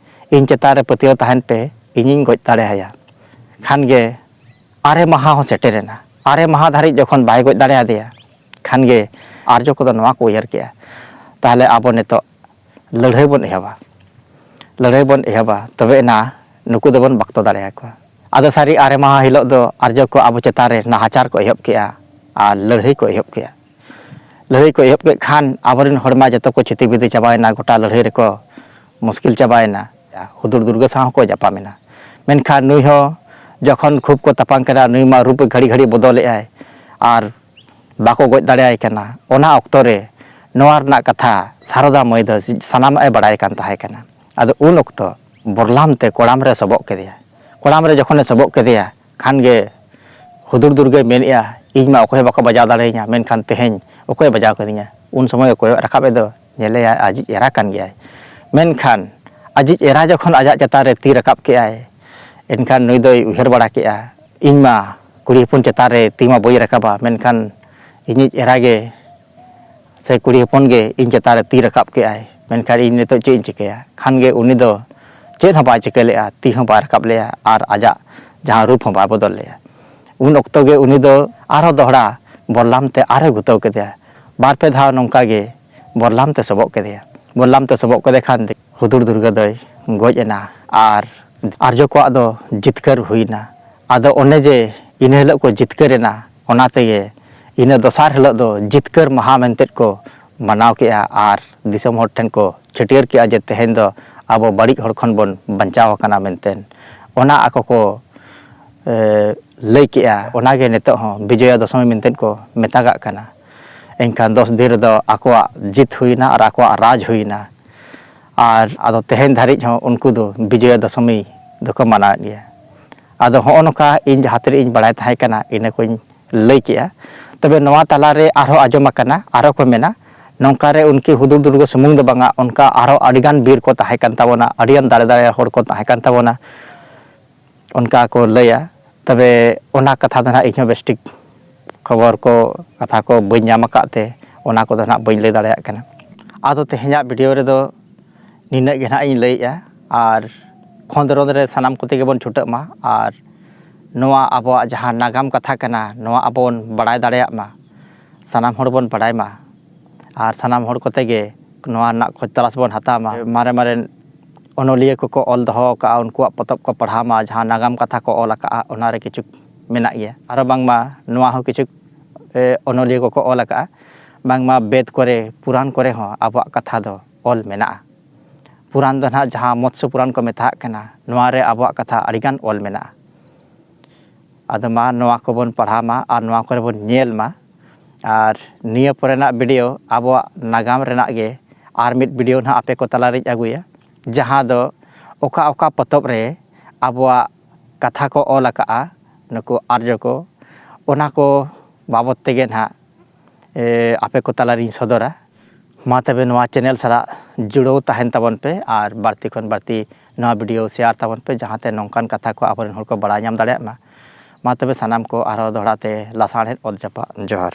ᱤᱧ ᱪᱮᱛᱟᱱ ᱨᱮ ᱯᱟᱹᱛᱭᱟᱹᱣ ᱛᱟᱦᱮᱱ ᱯᱮ, ᱤᱧᱤᱧ ᱜᱚᱡ ᱫᱟᱲᱮᱭᱟᱭᱟ᱾" ᱠᱷᱟᱱ ᱜᱮ ᱟᱨᱮ ᱢᱟᱦᱟ ᱦᱚᱸ ᱥᱮᱴᱮᱨᱮᱱᱟ᱾ ᱟᱨᱮ ᱢᱟᱦᱟ ᱫᱷᱟᱹᱨᱤᱡ ᱡᱚᱠᱷᱚᱱ ᱵᱟᱭ ᱜᱚᱡ ᱫᱟᱲᱮᱭᱟᱫᱮᱭᱟ, ᱠᱷᱟᱱ ᱜᱮ ᱟᱨᱡᱚ ᱠᱚᱫᱚ ᱱᱚᱣᱟ ᱠᱚ ᱩᱭᱦᱟᱹᱨ ᱠᱮᱜᱼᱟ, "ᱛᱟᱦᱞᱮ ᱟᱵᱚ ᱱᱤᱛᱚᱜ ᱞᱟᱹᱲᱦᱟᱹᱭ ᱵᱚᱱ ᱮᱦᱚᱵᱟ, ᱞᱟᱹᱲᱦᱟᱹᱭ ᱵᱚᱱ ᱮᱦᱚᱵᱟ, ᱛᱚᱵᱮ ᱮᱱᱟ ᱱᱩᱠᱩ ᱫᱚᱵᱚᱱ ᱵᱟᱠᱛᱚ ᱫᱟᱲᱮᱭᱟᱠᱚᱣᱟ᱾" ᱟᱫᱚ ᱥᱟᱹᱨᱤ ᱟᱨᱮ ᱢᱟᱦᱟ ᱦᱤᱞᱳᱜ ᱫᱚ ᱟᱨᱡᱚ ᱠᱚ ᱟᱵᱚ ᱪᱮᱛᱟᱱ ᱨᱮ ᱱᱟᱦᱟᱪᱟᱨ ᱠᱚ ᱮᱦᱚᱵ ᱠᱮᱜᱼᱟ ᱟᱨ ᱞᱟᱹᱲᱦᱟᱹᱭ ᱠᱚ ᱮᱦᱚᱵ ᱠᱮᱜᱼᱟ᱾ ᱞᱟᱹᱲᱦᱟᱹᱭ ᱠᱚ ᱮᱦᱚᱵ ᱠᱮᱫ ᱠᱷᱟᱱ ᱟᱵᱚᱨᱮᱱ ᱦᱚᱲ ᱢᱟ ᱡᱚᱛᱚ ᱠᱚ ᱪᱷᱤᱛᱤ ᱵᱤᱛᱤ ᱪᱟᱵᱟᱭᱮᱱᱟ, ᱜᱚᱴᱟ ᱞᱟᱹᱲᱦᱟᱹᱭ ᱨᱮᱠᱚ ᱢᱩᱥᱠᱤᱞ ᱪᱟᱵᱟᱭᱮᱱᱟ᱾ ᱦᱩᱫᱩᱲ ᱫᱩᱨᱜᱟᱹ ᱥᱟᱶ ᱦᱚᱸᱠᱚ ᱧᱟᱯᱟᱢᱮᱱᱟ᱾ ᱢᱮᱱᱠᱷᱟᱱ ᱱᱩᱭ ᱦᱚᱸ ᱡᱚᱠᱷᱚᱱ ᱠᱷᱩᱵ ᱠᱚ ᱛᱟᱯᱟᱢ ᱠᱟᱱᱟ, ᱱᱩᱭ ᱢᱟ ᱨᱩᱯ ᱜᱷᱟᱹᱲᱤ ᱜᱷᱟᱹᱲᱤ ᱵᱚᱫᱚᱞᱮᱜᱼᱟᱭ ᱟᱨ ᱵᱟᱠᱚ ᱜᱚᱡ ᱫᱟᱲᱮᱭᱟᱭ ᱠᱟᱱᱟ᱾ ᱚᱱᱟ ᱚᱠᱛᱚ ᱨᱮ ᱱᱚᱣᱟ ᱨᱮᱱᱟᱜ ᱠᱟᱛᱷᱟ ᱥᱟᱨᱚᱫᱟ ᱢᱟᱹᱭ ᱫᱚ ᱥᱟᱱᱟᱢᱟᱜ ᱮ ᱵᱟᱲᱟᱭ ᱠᱟᱱ ᱛᱟᱦᱮᱸ ᱠᱟᱱᱟ᱾ ᱟᱫᱚ ᱩᱱ ᱚᱠᱛᱚ ᱵᱚᱨᱞᱟᱢ ᱛᱮ ᱠᱚᱲᱟᱢ ᱨᱮ ᱥᱚᱵᱚᱜ ᱠᱮᱫᱮᱭᱟ᱾ ᱠᱚᱲᱟᱢ ᱨᱮ ᱡᱚᱠᱷᱚᱱᱮ ᱥᱚᱵᱚᱜ ᱠᱮᱫᱮᱭᱟ, ᱠᱷᱟᱱ ᱜᱮ ᱦᱩᱫᱩᱲ ᱫᱩᱨᱜᱟᱹᱭ ᱢᱮᱱᱮᱫᱼᱟ, "ᱤᱧ ᱢᱟ ᱚᱠᱚᱭ ᱦᱚᱸ ᱵᱟᱠᱚ ᱵᱟᱡᱟᱣ ᱫᱟᱲᱮᱭᱟᱹᱧᱟ, ᱢᱮᱱᱠᱷᱟᱱ ᱛᱮᱦᱮᱧ ᱚᱠᱚᱭᱮ ᱵᱟᱡᱟᱣ ᱠᱟᱫᱤᱧᱟ?" ᱩᱱ ᱥᱚᱢᱚᱭ ᱮ ᱠᱚᱭᱚᱜ ᱨᱟᱠᱟᱵ ᱮᱫ ᱫᱚ, ᱧᱮᱞᱮᱭᱟᱭ ᱟᱡᱤᱡ ᱮᱨᱟ ᱠᱟᱱ ᱜᱮᱭᱟᱭ᱾ ᱢᱮᱱᱠᱷᱟᱱ ᱟᱡᱤᱡ ᱮᱨᱟ ᱡᱚᱠᱷᱚᱱ ᱟᱡᱟᱜ ᱪᱮᱛᱟᱱ ᱨᱮ ᱛᱤ ᱨᱟᱠᱟᱵ ᱠᱮᱜᱼᱟᱭ, ᱮᱱᱠᱷᱟᱱ ᱱᱩᱭ ᱫᱚᱭ ᱩᱭᱦᱟᱹᱨ ᱵᱟᱲᱟ ᱠᱮᱜᱼᱟ, "ᱤᱧ ᱢᱟ ᱠᱩᱲᱤ ᱦᱚᱯᱚᱱ ᱪᱮᱛᱟᱱ ᱨᱮ ᱛᱤ ᱢᱟ ᱵᱟᱹᱧ ᱨᱟᱠᱟᱵᱟ, ᱢᱮᱱᱠᱷᱟᱱ ᱤᱧᱤᱡ ᱮᱨᱟ ᱜᱮ ᱥᱮ ᱠᱩᱲᱤ ᱦᱚᱯᱚᱱ ᱜᱮ ᱤᱧ ᱪᱮᱛᱟᱱ ᱨᱮ ᱛᱤ ᱨᱟᱠᱟᱵ ᱠᱮᱜᱼᱟᱭ, ᱢᱮᱱᱠᱷᱟᱱ ᱤᱧ ᱱᱤᱛᱚᱜ ᱪᱮᱫ ᱤᱧ ᱪᱤᱠᱟᱹᱭᱟ?" ᱠᱷᱟᱱ ᱜᱮ ᱩᱱᱤ ᱫᱚ ᱪᱮᱫ ᱦᱚᱸ ᱵᱟᱭ ᱪᱤᱠᱟᱹ ᱞᱮᱜᱼᱟ, ᱛᱤ ᱦᱚᱸ ᱵᱟᱭ ᱨᱟᱠᱟᱵ ᱞᱮᱜᱼᱟ ᱟᱨ ᱟᱡᱟᱜ ᱡᱟᱦᱟᱸ ᱨᱩᱯ ᱦᱚᱸ ᱵᱟᱭ ᱵᱚᱫᱚᱞ ᱞᱮᱜᱼᱟ᱾ ᱩᱱ ᱚᱠᱛᱚ ᱜᱮ ᱩᱱᱤ ᱫᱚ ᱟᱨᱦᱚᱸ ᱫᱚᱦᱲᱟ ᱵᱚᱨᱞᱟᱢ ᱛᱮ ᱟᱨᱦᱚᱸ ᱜᱩᱛᱟᱹᱣ ᱠᱮᱫᱮᱭᱟ᱾ ᱵᱟᱨ ᱯᱮ ᱫᱷᱟᱣ ᱱᱚᱝᱠᱟ ᱜᱮ ᱵᱚᱨᱞᱟᱢ ᱛᱮ ᱥᱚᱵᱚᱜ ᱠᱮᱫᱮᱭᱟ᱾ ᱵᱚᱨᱞᱟᱢ ᱛᱮ ᱥᱚᱵᱚᱜ ᱠᱮᱫᱮ ᱠᱷᱟᱱ ᱦᱩᱫᱩᱲ ᱫᱩᱨᱜᱟᱹ ᱫᱚᱭ ᱜᱚᱡ ᱮᱱᱟ ᱟᱨ ᱟᱨᱡᱚ ᱠᱚᱣᱟᱜ ᱫᱚ ᱡᱤᱛᱠᱟᱹᱨ ᱦᱩᱭᱱᱟ᱾ ᱟᱫᱚ ᱚᱱᱮ ᱡᱮ ᱤᱱᱟᱹ ᱦᱤᱞᱳᱜ ᱠᱚ ᱡᱤᱛᱠᱟᱹᱨ ᱮᱱᱟ, ᱚᱱᱟ ᱛᱮᱜᱮ ᱤᱱᱟᱹ ᱫᱚᱥᱟᱨ ᱦᱤᱞᱳᱜ ᱫᱚ ᱡᱤᱛᱠᱟᱹᱨ ᱢᱟᱦᱟ ᱢᱮᱱᱛᱮᱫ ᱠᱚ ᱢᱟᱱᱟᱣ ᱠᱮᱜᱼᱟ ᱟᱨ ᱫᱤᱥᱚᱢ ᱦᱚᱲ ᱴᱷᱮᱱ ᱠᱚ ᱪᱷᱟᱹᱴᱭᱟᱹᱨ ᱠᱮᱜᱼᱟ ᱡᱮ ᱛᱮᱦᱮᱧ ᱫᱚ ᱟᱵᱚ ᱵᱟᱹᱲᱤᱡ ᱦᱚᱲ ᱠᱷᱚᱱ ᱵᱚᱱ ᱵᱟᱧᱪᱟᱣ ᱟᱠᱟᱱᱟ ᱢᱮᱱᱛᱮ᱾ ᱚᱱᱟ ᱟᱠᱚ ᱠᱚ, ᱮ, ᱞᱟᱹᱭ ᱠᱮᱜᱼᱟ, ᱚᱱᱟᱜᱮ ᱱᱤᱛᱚᱜ ᱦᱚᱸ ᱵᱤᱡᱚᱭᱟ ᱫᱚᱥᱚᱢᱤ ᱢᱮᱱᱛᱮᱫ ᱠᱚ ᱢᱮᱛᱟᱜᱟᱜ ᱠᱟᱱᱟ᱾ ᱮᱱᱠᱷᱟᱱ ᱫᱚᱥ ᱫᱤᱱ ᱨᱮᱫᱚ ᱟᱠᱚᱣᱟᱜ ᱡᱤᱛ ᱦᱩᱭᱱᱟ ᱟᱨ ᱟᱠᱚᱣᱟᱜ ᱨᱟᱡᱽ ᱦᱩᱭᱱᱟ᱾ ᱟᱨ ᱟᱫᱚ ᱛᱮᱦᱮᱧ ᱫᱷᱟᱹᱨᱤᱡ ᱦᱚᱸ ᱩᱱᱠᱩ ᱫᱚ ᱵᱤᱡᱚᱭᱟ ᱫᱚᱥᱚᱢᱤ ᱫᱚᱠᱚ ᱢᱟᱱᱟᱣᱮᱫ ᱜᱮᱭᱟ᱾ ᱟᱫᱚ ᱦᱚᱸᱜᱼᱚ ᱱᱚᱝᱠᱟ ᱤᱧ ᱡᱟᱦᱟᱸ ᱛᱤᱱᱟᱹᱜ ᱤᱧ ᱵᱟᱲᱟᱭ ᱛᱟᱦᱮᱸ ᱠᱟᱱᱟ, ᱤᱱᱟᱹ ᱠᱚᱧ ᱞᱟᱹᱭ ᱠᱮᱜᱼᱟ᱾ ᱛᱚᱵᱮ ᱱᱚᱣᱟ ᱛᱟᱞᱟᱨᱮ ᱟᱨᱦᱚᱸ ᱟᱸᱡᱚᱢ ᱟᱠᱟᱱᱟ, ᱟᱨᱦᱚᱸ ᱠᱚ ᱢᱮᱱᱟ, ᱱᱚᱝᱠᱟ ᱨᱮ ᱩᱱᱠᱤ ᱦᱩᱫᱩᱲ ᱫᱩᱨᱜᱟᱹ ᱥᱩᱢᱩᱝ ᱫᱚ ᱵᱟᱝᱟ, ᱚᱱᱠᱟ ᱟᱨᱦᱚᱸ ᱟᱹᱰᱤᱜᱟᱱ ᱵᱤᱨ ᱠᱚ ᱛᱟᱦᱮᱸ ᱠᱟᱱ ᱛᱟᱵᱚᱱᱟ, ᱟᱹᱰᱤᱜᱟᱱ ᱫᱟᱲᱮ ᱫᱟᱲᱮ ᱦᱚᱲ ᱠᱚ ᱛᱟᱦᱮᱸ ᱠᱟᱱ ᱛᱟᱵᱚᱱᱟ, ᱚᱱᱠᱟ ᱠᱚ ᱞᱟᱹᱭᱟ᱾ ᱛᱚᱵᱮ ᱚᱱᱟ ᱠᱟᱛᱷᱟ ᱫᱚ ᱱᱟᱦᱟᱜ ᱤᱧᱦᱚᱸ ᱵᱮᱥᱴᱷᱤᱠ ᱠᱷᱚᱵᱚᱨ ᱠᱚ, ᱠᱟᱛᱷᱟ ᱠᱚ ᱵᱟᱹᱧ ᱧᱟᱢ ᱟᱠᱟᱫ ᱛᱮ, ᱚᱱᱟ ᱠᱚᱫᱚ ᱱᱟᱦᱟᱜ ᱵᱟᱹᱧ ᱞᱟᱹᱭ ᱫᱟᱲᱮᱭᱟᱜ ᱠᱟᱱᱟ᱾ ᱟᱫᱚ ᱛᱮᱦᱮᱧᱟᱜ ᱵᱷᱤᱰᱤᱭᱳ ᱨᱮᱫᱚ ᱱᱤᱱᱟᱹᱜ ᱜᱮ ᱱᱟᱦᱟᱜ ᱤᱧ ᱞᱟᱹᱭᱮᱜᱼᱟ, ᱟᱨ ᱠᱷᱚᱸᱫᱽᱨᱚᱸᱫᱽ ᱨᱮ ᱥᱟᱱᱟᱢ ᱠᱚᱛᱮ ᱜᱮᱵᱚᱱ ᱪᱷᱩᱴᱟᱹᱜ ᱢᱟ, ᱟᱨ ᱱᱚᱣᱟ ᱟᱵᱚᱣᱟᱜ ᱡᱟᱦᱟᱸ ᱱᱟᱜᱟᱢ ᱠᱟᱛᱷᱟ ᱠᱟᱱᱟ, ᱱᱚᱣᱟ ᱟᱵᱚ ᱵᱚᱱ ᱵᱟᱲᱟᱭ ᱫᱟᱲᱮᱭᱟᱜ ᱢᱟ, ᱥᱟᱱᱟᱢ ᱦᱚᱲ ᱵᱚᱱ ᱵᱟᱲᱟᱭ ᱢᱟ, ᱟᱨ ᱥᱟᱱᱟᱢ ᱦᱚᱲ ᱠᱚᱛᱮ ᱜᱮ ᱱᱚᱣᱟ ᱨᱮᱱᱟᱜ ᱠᱷᱚᱡᱽ ᱛᱚᱞᱟᱥ ᱵᱚᱱ ᱦᱟᱛᱟᱣ ᱢᱟ᱾ ᱢᱟᱨᱮ ᱢᱟᱨᱮ ᱚᱱᱚᱞᱤᱭᱟᱹ ᱠᱚᱠᱚ ᱚᱞ ᱫᱚᱦᱚ ᱟᱠᱟᱫᱼᱟ, ᱩᱱᱠᱩᱣᱟᱜ ᱯᱚᱛᱚᱵ ᱠᱚ ᱯᱟᱲᱦᱟᱣ ᱢᱟ, ᱡᱟᱦᱟᱸ ᱱᱟᱜᱟᱢ ᱠᱟᱛᱷᱟ ᱠᱚ ᱚᱞ ᱟᱠᱟᱫᱼᱟ, ᱚᱱᱟᱨᱮ ᱠᱤᱪᱷᱩ ᱢᱮᱱᱟᱜ ᱜᱮᱭᱟ᱾ ᱟᱨᱚ ᱵᱟᱝᱢᱟ ᱱᱚᱣᱟ ᱦᱚᱸ ᱠᱤᱪᱷᱩ, ᱮ, ᱚᱱᱚᱞᱤᱭᱟᱹ ᱠᱚᱠᱚ ᱚᱞ ᱟᱠᱟᱫᱼᱟ, ᱵᱟᱝᱢᱟ ᱵᱮᱫ ᱠᱚᱨᱮ, ᱯᱩᱨᱟᱱ ᱠᱚᱨᱮ ᱦᱚᱸ ᱟᱵᱚᱣᱟᱜ ᱠᱟᱛᱷᱟ ᱫᱚ ᱚᱞ ᱢᱮᱱᱟᱜᱼᱟ᱾ ᱯᱩᱨᱟᱱ ᱫᱚ ᱱᱟᱦᱟᱜ ᱡᱟᱦᱟᱸ ᱢᱚᱛᱥᱚ ᱯᱩᱨᱟᱱ ᱠᱚ ᱢᱮᱛᱟᱜ ᱠᱟᱱᱟ, ᱱᱚᱣᱟ ᱨᱮ ᱟᱵᱚᱣᱟᱜ ᱠᱟᱛᱷᱟ ᱟᱹᱰᱤᱜᱟᱱ ᱚᱞ ᱢᱮᱱᱟᱜᱼᱟ᱾ ᱟᱫᱚ ᱢᱟ ᱱᱚᱣᱟ ᱠᱚᱵᱚᱱ ᱯᱟᱲᱦᱟᱣ ᱢᱟ ᱟᱨ ᱱᱚᱣᱟ ᱠᱚᱨᱮ ᱵᱚᱱ ᱧᱮᱞ ᱢᱟ᱾ ᱟᱨ ᱱᱤᱭᱟᱹ ᱯᱚᱨᱮᱱᱟᱜ ᱵᱷᱤᱰᱤᱭᱳ ᱟᱵᱚᱣᱟᱜ ᱱᱟᱜᱟᱢ ᱨᱮᱱᱟᱜ ᱜᱮ ᱟᱨ ᱢᱤᱫ ᱵᱷᱤᱰᱤᱭᱳ ᱱᱟᱦᱟᱜ ᱟᱯᱮ ᱠᱚ ᱛᱟᱞᱟᱨᱤᱧ ᱟᱹᱜᱩᱭᱟ᱾ ᱡᱟᱦᱟᱸ ᱫᱚ ᱚᱠᱟ ᱚᱠᱟ ᱯᱚᱛᱚᱵ ᱨᱮ ᱟᱵᱚᱣᱟᱜ ᱠᱟᱛᱷᱟ ᱠᱚ ᱚᱞ ᱟᱠᱟᱫᱼᱟ ᱱᱩᱠᱩ ᱟᱨᱡᱚ ᱠᱚ, ᱚᱱᱟ ᱠᱚ ᱵᱟᱵᱚᱫ ᱛᱮᱜᱮ ᱱᱟᱦᱟᱜ ᱟᱯᱮ ᱠᱚ ᱛᱟᱞᱟᱨᱤᱧ ᱥᱚᱫᱚᱨᱟ᱾ ᱢᱟ ᱛᱚᱵᱮ ᱱᱚᱣᱟ ᱪᱮᱱᱮᱞ ᱥᱟᱞᱟᱜ ᱡᱩᱲᱟᱹᱣ ᱛᱟᱦᱮᱱ ᱛᱟᱵᱚᱱ ᱯᱮ ᱟᱨ ᱵᱟᱹᱲᱛᱤ ᱠᱷᱚᱱ ᱵᱟᱹᱲᱛᱤ ᱱᱚᱣᱟ ᱵᱷᱤᱰᱤᱭᱳ ᱥᱮᱭᱟᱨ ᱛᱟᱵᱚᱱ ᱯᱮ, ᱡᱟᱦᱟᱸᱛᱮ ᱱᱚᱝᱠᱟᱱ ᱠᱟᱛᱷᱟ ᱠᱚ ᱟᱵᱚᱨᱮᱱ ᱦᱚᱲ ᱠᱚ ᱵᱟᱲᱟᱭ ᱧᱟᱢ ᱫᱟᱲᱮᱭᱟᱜ ᱢᱟ᱾ ᱢᱟ ᱛᱚᱵᱮ ᱥᱟᱱᱟᱢ ᱠᱚ ᱟᱨᱦᱚᱸ ᱫᱚᱦᱲᱟ ᱛᱮ ᱞᱟᱥᱟᱲᱦᱮᱫ ᱚᱛ ᱡᱟᱯᱟᱜ ᱡᱚᱦᱟᱨ᱾